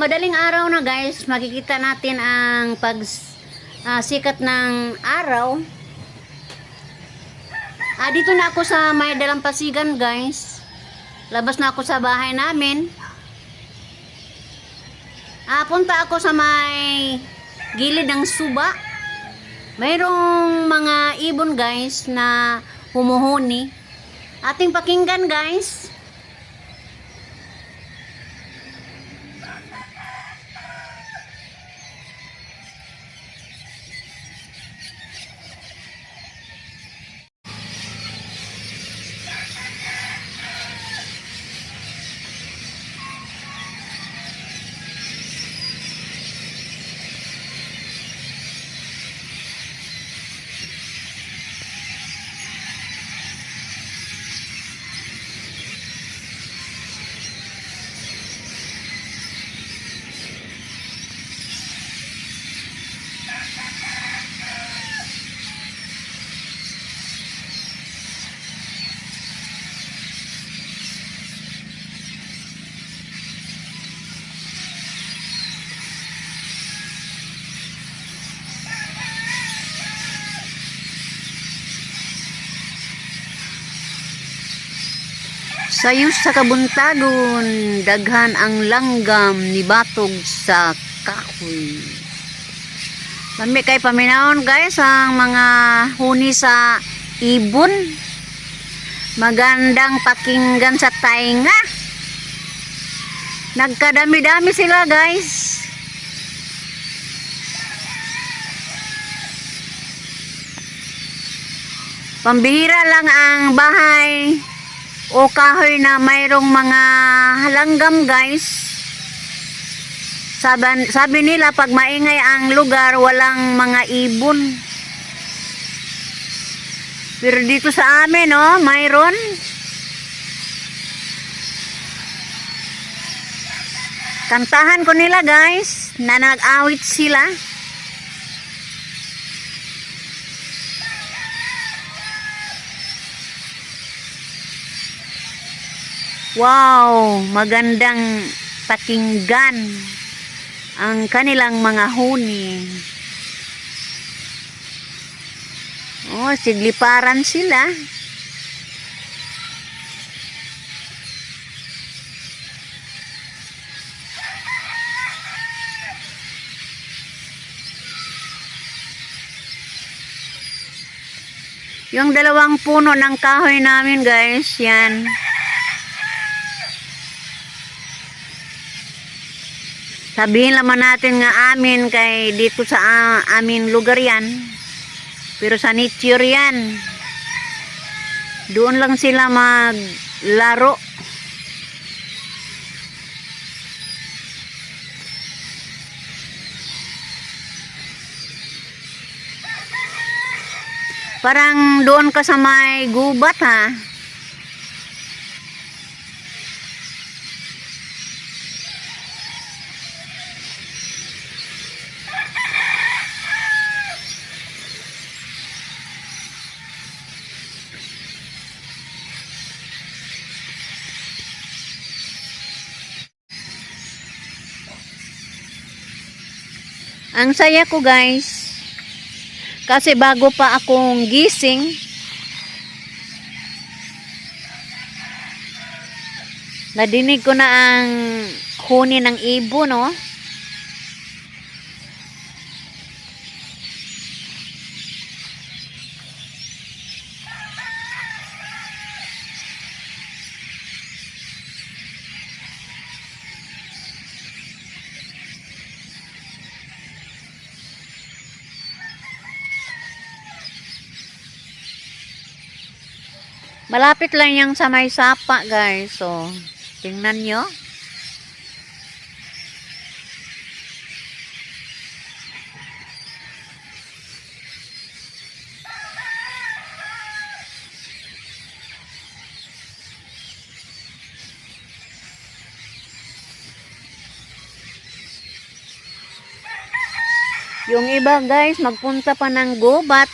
Madaling araw na, guys, makikita natin ang pag sikat ng araw. Dito na ako sa may dalampasigan, guys. Labas na ako sa bahay namin. Punta ako sa may gilid ng suba. Mayroong mga ibon, guys, na humuhuni. Ating pakinggan, guys. Sayo sa kabuntagon, daghan ang langgam ni batog sa kahoy. Lami kay paminawon, guys, ang mga huni sa ibon. Magandang pakinggan sa tainga. Nagkadami-dami sila, guys. Pambihira lang ang bahay o kahoy na mayroong mga langgam, guys. Sabi nila, pag maingay ang lugar, walang mga ibon. Pero dito sa amin, oh, mayroon. Kantahan ko nila, guys, na nag-awit sila. Wow, magandang pakinggan ang kanilang mga huni. Oh, sigliparan sila. Yung dalawang puno ng kahoy namin, guys, yan. Sabihin naman natin nga amin kay dito sa amin lugar yan. Pero sa nature yan. Doon lang sila maglaro. Parang doon ka sa may gubat, ha. Ang saya ko, guys. Kasi bago pa akong gising, nadinig ko na ang huni ng ibon, no? Malapit lang yang sa may sapa, guys. So, tingnan nyo. Yung iba, guys, magpunta pa ng gubat.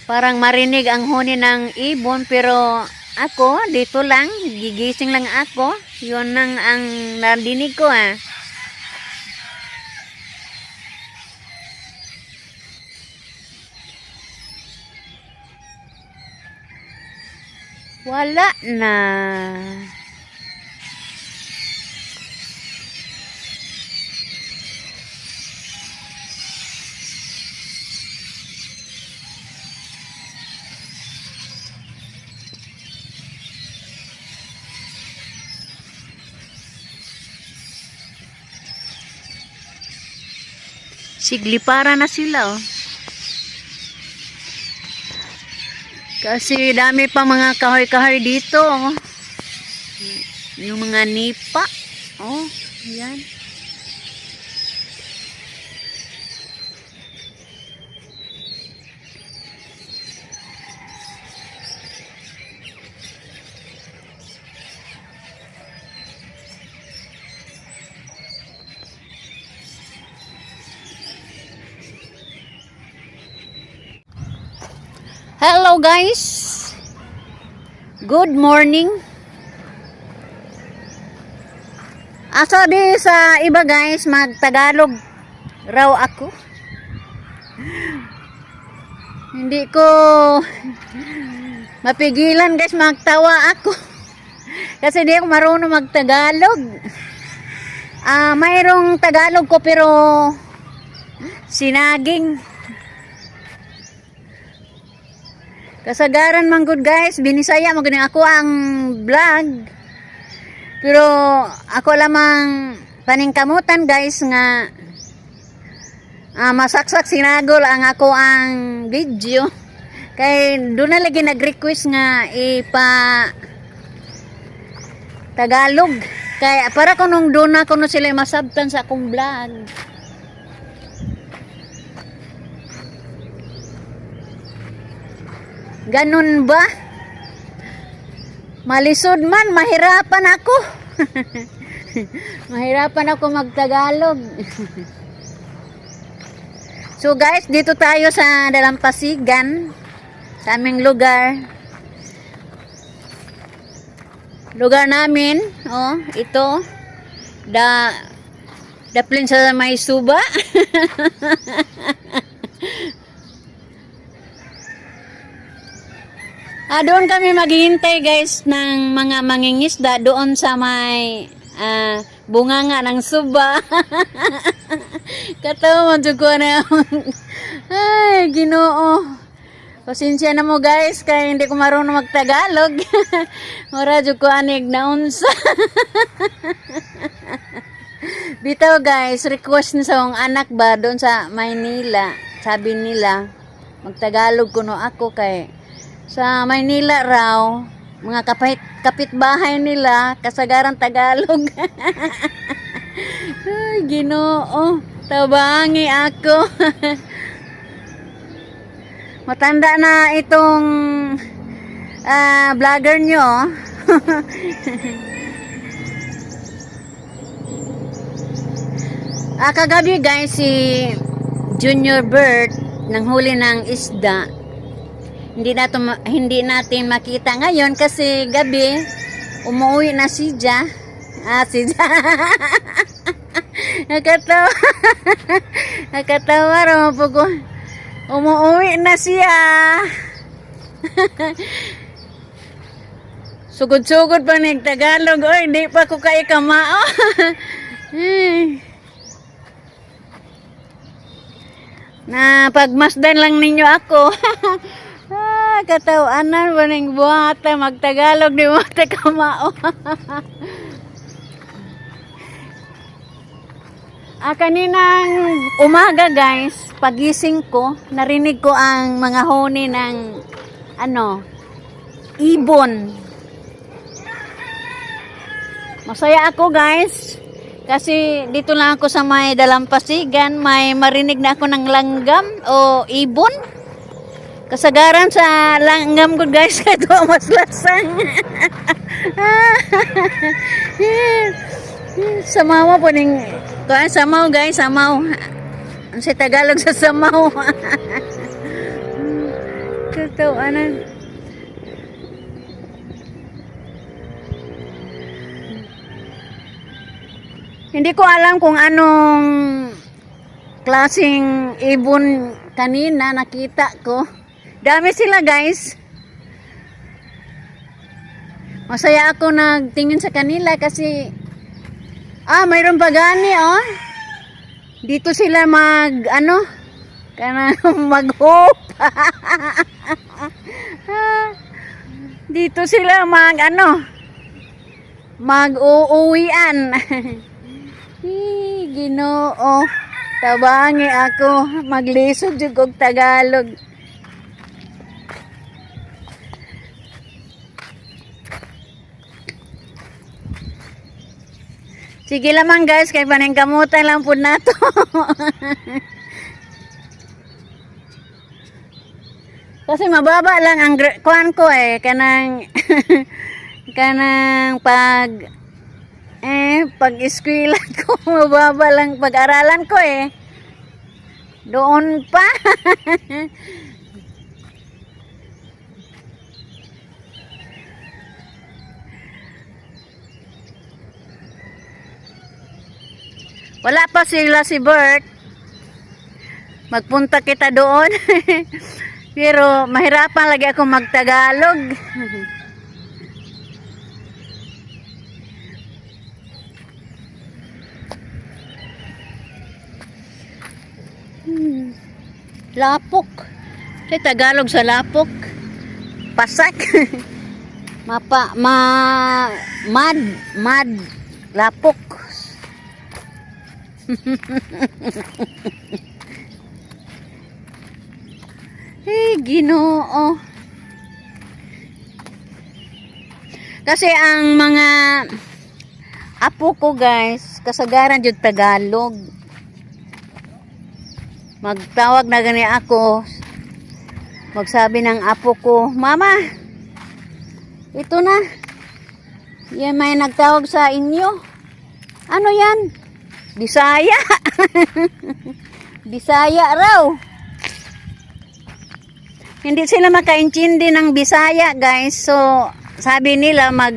Parang marinig ang huni ng ibon, pero ako dito lang, gigising lang ako. Yun ang nadinig ko ah. Wala na. Siglipara na sila oh. Kasi dami pa mga kahoy-kahoy dito oh. Yung mga nipa. Oh, yan. Hello guys. Good morning. Asa di sa iba guys, magtagalog raw ako. Hindi ko mapigilan guys, magtawa ako. Kasi di ako marunong magtagalog. Ah, mayroong Tagalog ko pero sinaging. Kasagaran man gud guys, binisaya mo gani ako ang vlog. Pero ako lamang paningkamutan guys nga masaksak sinagol ang ako ang video. Kay doon na lagi nag-request nga ipa Tagalog. Kay para kunong doon na kuno sila masabtan sa akong vlog. Ganun ba? Malisod man, mahirapan ako. Mahirapan ako magtagalog. So guys, dito tayo sa Dalampasigan, sa aming lugar. Lugar namin, oh, ito. Daplin sa may suba. Ah, doon kami maghihintay guys ng mga mangingisda doon sa may bunganga ng suba. Katawa man jud ko na. Ay, Ginoo. Pasensya na mo guys kay hindi ko marunong magtagalog. Mura jud ko anig naunsa. Bitaw guys, request ni sa akong anak ba doon sa Maynila. Sabi nila, magtagalog kuno ako kay sa Maynila raw, mga kapitbahay nila, kasagaran Tagalog. Ay, Ginoo, tabangi ako. Matanda na itong vlogger nyo. Kagabi guys, si Junior Bert nanghuli ng isda. Hindi natin makita ngayon kasi gabi umuwi na si Ja. Ah, si Ja. Nakatawa. Nakatawa raw po ko. Umuwi na siya. Sugod-sugod pa nig Tagalog. Oy, di pa ko kay kamao. Ay. Na pagmasdan lang ninyo ako. Katawanan ba ning buhata magtagalog di mo ta kamao. Kaninang umaga guys, pagising ko, narinig ko ang mga huni ng ano, ibon. Masaya ako guys kasi dito lang ako sa may dalampasigan, may marinig na ako ng langgam o ibon. Kasagaran sa langgam ko guys, kahit wa mas lasang. Samaw po ning kuan samaw guys, samaw. Ang sa Tagalog sa samaw. Katawanan. Hindi ko alam kung anong klaseng ibon kanina nakita ko. Dami sila, guys. Masaya ako nagtingin sa kanila kasi mayroon pa gani, oh. Dito sila mag ano kanang mag-hope. Dito sila mag ano mag-uuwian. Hi, Ginoo. Tabangi ako maglisod jud og Tagalog. Sige lamang, guys, kay paningkamutan lang po nato. Kasi mababa lang ang kuan ko eh, kanang kanang pag eskwela ko, mababa lang pag-aralan ko eh. Doon pa. Wala pa sila si Bert. Magpunta kita doon. Pero mahirapan lagi ako magtagalog. Lapok. Sa Tagalog sa lapok. Pasak. Mapa ma mad mad lapok. Hey, Ginoo. Kasi ang mga apo ko, guys, kasagaran jud Tagalog. Magtawag na gani ako. Magsabi ng apo ko, "Mama, ito na. Yan, may nagtawag sa inyo." "Ano yan?" "Bisaya." Bisaya raw. Hindi sila makaintindi ng Bisaya, guys. So, sabi nila mag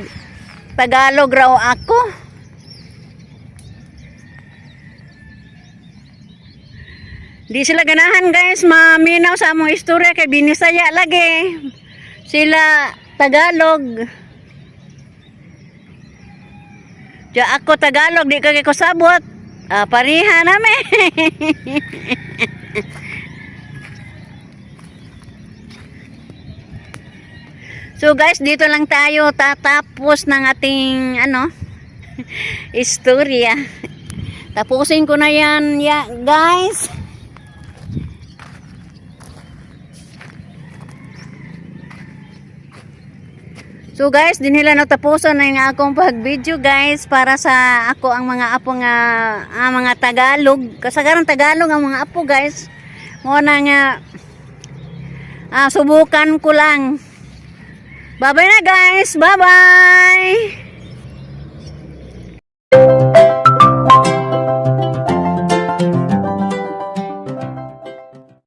Tagalog raw ako. Di sila ganahan, guys, maminaw sa among istorya kay binisaya lagi. Sila Tagalog. Ja ako Tagalog, di kay ko sabot. Ah, pariha nami. So guys, dito lang tayo tatapos ng ating ano istorya. Tapusin ko na yan, ya, guys. So guys, din nila natapusan na yung akong pag-video, guys, para sa ako ang mga apo nga ang mga Tagalog. Kasagaran Tagalog ang mga apo, guys. Mo na nga subukan ko lang. Bye-bye na, guys. Bye-bye.